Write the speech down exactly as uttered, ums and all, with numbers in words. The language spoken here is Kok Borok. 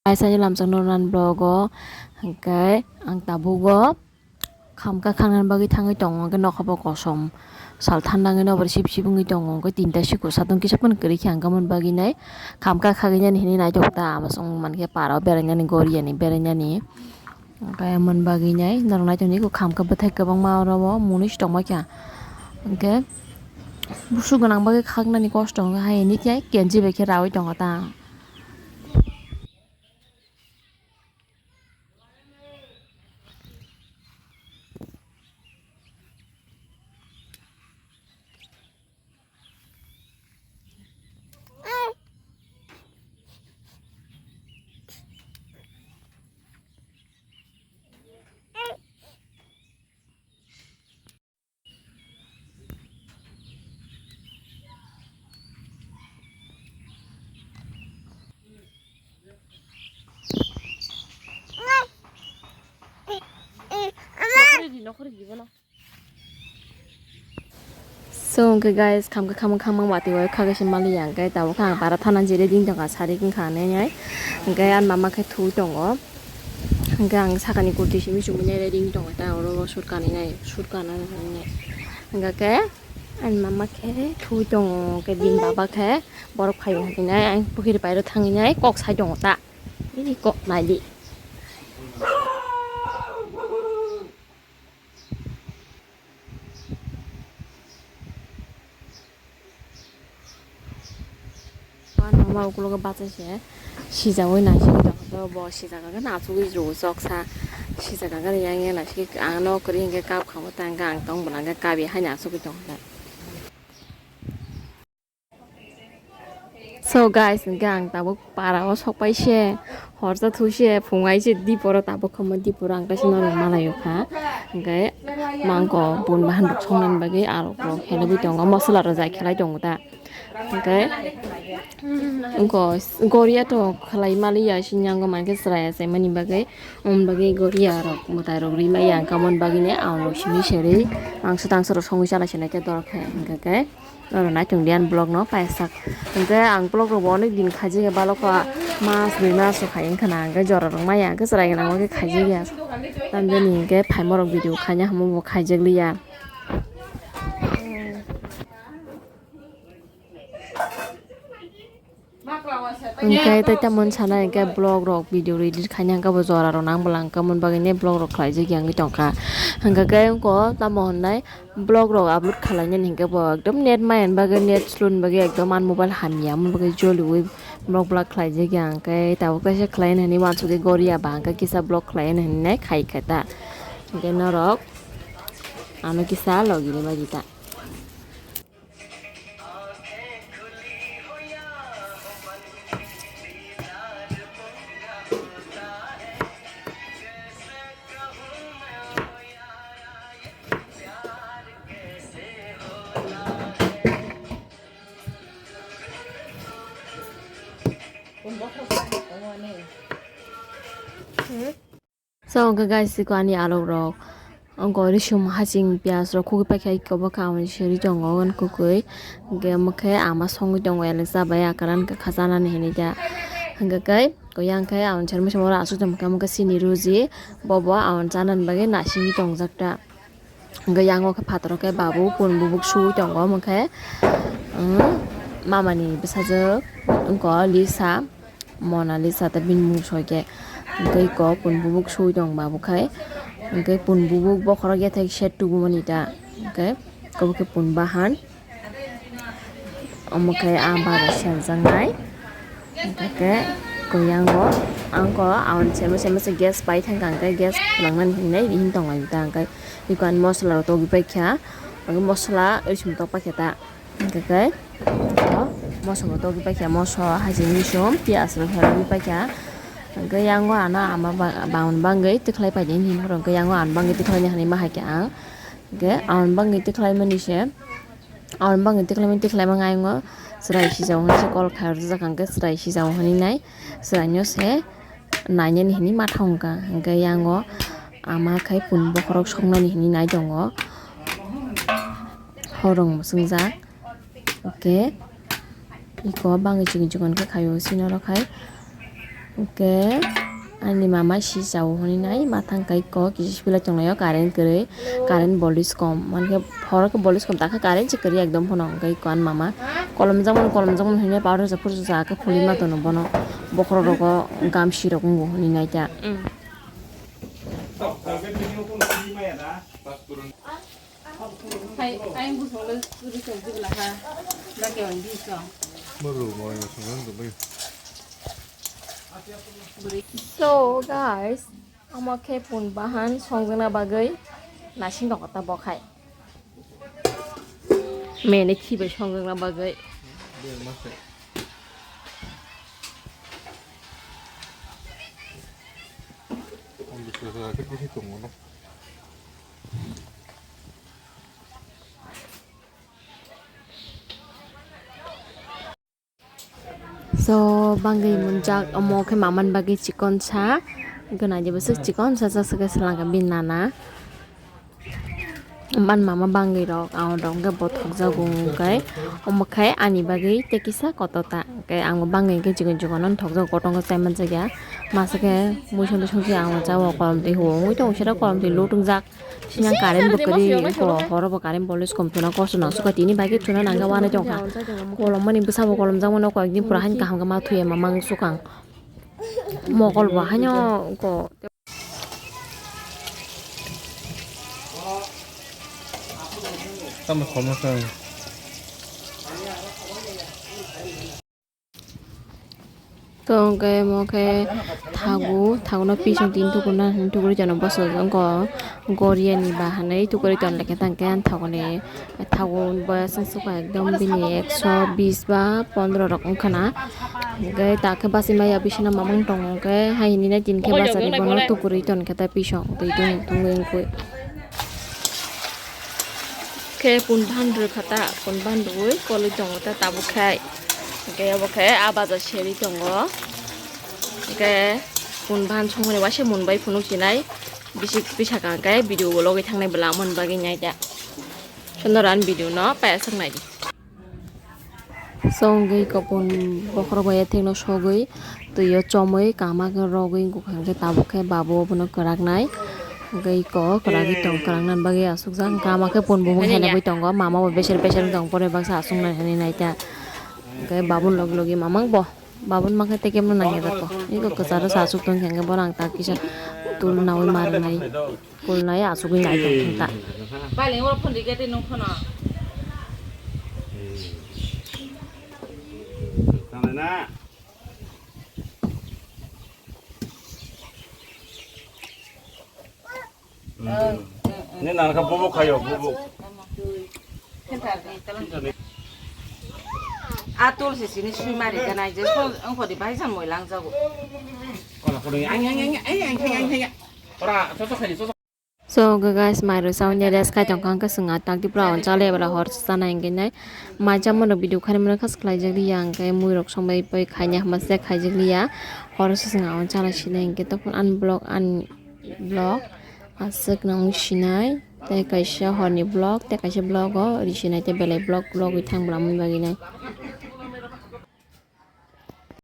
Kaisa ni lamchak nornani vlog o, hwnkhe ang tabuk o khamka khanani bagwi thangwi tongo, hwnkhe nokha bo kosom sal thandangwi nokbar sip sip wngwi tongo, hwnkhe tinta siku satung kisa phano kwrwi khe ang aboni bagwi nai khamka khagwi nani hinwi naitok ta, amo chwng mankhe para o berainani, goriani berainani, hwnkhe aboni bagwi nai norok naitok ni khamka bwthai kwbangma oro o mwnwi se tongma kha, hwnkhe busu gwnang bagwi khaknani kosto wngkha, hai hwnwi khe kenchi bai khe raui tongo ta. So, hwnkhe guys, khamkha khamkha khamkha watwi o khagwi se maliya, hwnkhe tabuk khe ang para thana je ready wng tongkha, sari wngkha nai nai. Hwnkhe ani mama khe thuwi tongo. Hwnkhe ang sakani kurti simi chumui nai ready wng tongkha, ta oro o suit kanwi nai, suit kana nai. Hwnkhe ani mama khe thuwi tongo, hwnkhe bini baba khe borok phaio hinwi nai, ang pukhiri pairo thangwi nai kok sai tongo ta. Bini kok naidi. Mama ukulogo bachaise sijaui naising tongkha, bo sijak khe nasugwi rwo choksa, sijak khe yang yang naising ang no kwrwi hwnkhe kap kha bo ta hwnkhe ang tong bwla hwnkhe kap ya haino asugwi tongkha. So guys, hwnkhe ang tabuk para o sok pai se, horsa thu se, phung ai se, diporo tabuk khe omo diporo ang kaisa norok malaio kha. Hwnkhe mangko bun bahan rok songnani bagwi arok rok helogwi tongo, mosola rok jai khelai tongo ta. Hwnkhe go-, goria to khlai maliya, sini ang mankhe chwrai achaimani bagwi, omo bagwi goria rok mwtai rok ri maya, hwnkhe omo bagwi ni ang rok simi serwi mangso tangso rok songwi chala se nai khe dorkhe hwnkhe khe. Oro naitung lian vlog no paisa. Hwnkhe ang vlog rok bo onek din khaijak ya, balok o mas dui mas rok khai wngkha na, hwnkhe jora rok maya, hwnkhe chwrai gwnang o khe khaijak ya. Tamjani hwnkhe phaima rok video khaina hamo bo khaijak liya. Hwnkhe tei tamoni sana hwnkhe vlog rok video edit khaina hwnkhe bo jora rok nang bwla hwnkhe mon bagwi ne vlog rok khlaijak ya wngwi tongkha. Hwnkhe khe wngkho tamo hwnnai vlog rok upload khlainani hwnkhe bo ekdom net maya ni bagwi, net slow ni bagwi ekdom ani mobile hamya, omo bagwi joliui vlog vlog khlaijak ya. Hwnkhe tabuk kaisa khlaina hinwi uansugwi goria ba hwnkhe kisa vlog khlaina hinwi nai khai kha ta. Hwnkhe norok ano kisa logi rimai di ta. So, hwnkhe guys, iko ani alok rok. Ongko risum hasing piyaj rok khugwi paikha, iko bokha ang siri tongo, wan kukui. Hwnkhe omo khe ama songwi tongo, elek chabai akaran khe khajanani hinwi da. Hwnkhe khe, koyang khe ang sermwsamo aswk tongmokhe, omo khe sini ruji, bobo ang chanani bagwi nasingwi tongjak ta. Hwnkhe yango khe phataro khe babu pun bubuk suwi tongo, omo khe, um, mamani bwsajwk wngkha Lisa, Monalisa tei bini mung soi khe. Hwnkhe eko pun bubuk suwi tong babu khai, hwnkhe pun bubuk bokhorok yathai set tubumani ta, hwnkhe obo khe pun bahan. Omo khe ah bara seljaknai. Hwnkhe koyango angko aon semo semo se gas pai thangkha, hwnkhe gas phulangnani hinwi rihim tonglai ta, hwnkhe iko ani mosola rok togwi paikha, hwnkhe mosola oi song tokpaikha ta, hwnkhe khe moso bo togwi paikha, moso hajini song piyaj rok helogwi paikha, hwnkhe yango ano ama ba-, baun bangwi tikhlai paidi hinwi hwnkhe yango ano bangwi tikhlaini hinwi ma hai khe ang, hwnkhe aon bangwi tikhlaimani se. Aboni bagwi tikhlaimani tikhlaimani ayongo chwrai sijao hinwi se call khai rwjak, hwnkhe chwrai sijao hinwi nai chwraino se nainani hinwi matha wngkha, hwnkhe yango ama khai pun bokhorok soknani hinwi nai tongo, horong bo chwngjak, hwnkhe iko bangwi chikon chikon khe khaio sini oro khai. Hwnkhe ani mama si chao hwnwi nai, mathang kai kok kisa sibila tonglaio, current kwrwi, current voltage kom, mankhe horo khe voltage kom, dakha current se kwrwi ekdom phano, hwnkhe kok ani mama kolomjakmani, kolomjakmani hwnwi powder rwjak phuru rwjak khe phulwi ma tono bono, bokhorok rogo gamsi rok wngo hwnwi nai ta. Hai, ayang busong le suri song jibla ha. Lagi on di song. So guys, omo khe pun bahan songjakna bagwi nasing rok ta bokhai. Mene khibai songjakna bagwi. So, bangwi munjak, omo khe mamani bagwi chikon sa, gwnai de bwswk chikon sa, sa, sa, sa, selangkha bini nana. Man mama bangwi rok, ang rok hwnkhe bothok jago hwnkhe, omo khe ani bagwi tei kisa kotor ta, hwnkhe ang bo bangwi hwnkhe chikon chikon no thok jago, kotor khe chai man jak ya, masa khe mui songwi songwi ang bo chao, kolom twi huo wngwi tongo, sero kolom twi lut wngjak. Sinang current bo kwrwi wngkha, horo bo current voltage kom thwna kosto nang sukha, tini bai khe thwna nangkha, wanai tongkha. Kolom mani bwsa bo kolom jak mano, koyek din pura haino kaham khe ma thwiya ma mang sukha. Mokol bo haino ko. Tamo kolom sa. To hwnkhe omo khe thagu, thagu no pisong tini tukurna hinwi tukuri tono bosong wngkha Goria ni ba hinwi tukuri ton lekhe tangkhe ang thagu ni thagu boyas wngsuka ekdom bini ekso bis ba pondro rok wngkha na hwnkhe takhe bachimaya bisina mamang tongo hwnkhe hai hinwi nai tini khe bachari bono tukuri tonkhe ta pisong twi tungwi wngkhe. Khe pun ban rwkha ta, pun ban rwui kolwi tongo ta tabuk khai. Hwnkhe obo khe ah baja seri tongo. Hwnkhe pun ban songmani waisa mun bai phunuk sinai. Bisi bwsakang khe video o logwi thangnai bwla mun bagwi nai ta. Sono ran video no payasok nai di. Songwi kopon bokhorok bai thengno sogwi twi o chomwi kama khe rogwi wngkha hwnkhe tabuk khe babu obono kwraknai hwnkhe eko kwragwi tong kwraknani bagwi asukjak hwnkhe ama khe pon bumung helebwi tongo mama bo beser beser wng tong pore baksa asuknai hinwi naikha hwnkhe babun logi logi mamang bo babun mankhe tei kebo nangya da to eko kwcharo sa asuk tongkha hwnkhe bono ang tak kisa tul naui ma rwnai. Kulnai asugwi nai tong thung ta. Bale oro phone rigate nung phone. Ni nang kha bubuk khayo bubuk. Atul sisini sui mari ganai je phone ongkho di bai jan moi lang jago. Kola kola ang ang ang ang ang ang ang. Ora, soso khani soso. So, hwnkhe guys, mai rwsa hwnwi rest khai tongkha, hwnkhe chwng a tak tipra on chale bwla hor sana hwnkhe nai. Mai chamano video khaimano khas khlaijak liya, hwnkhe mui rok songbai pai khaina hwnba se khaijak liya. Hor se chwng a on chala sinai, hwnkhe tokphano ani vlog, ani vlog aswk nang sinai. Tei kaisa horni vlog, tei kaisa vlog o ri sinai, tei belai vlog, vlog wi thang bwla mui bagwi nai.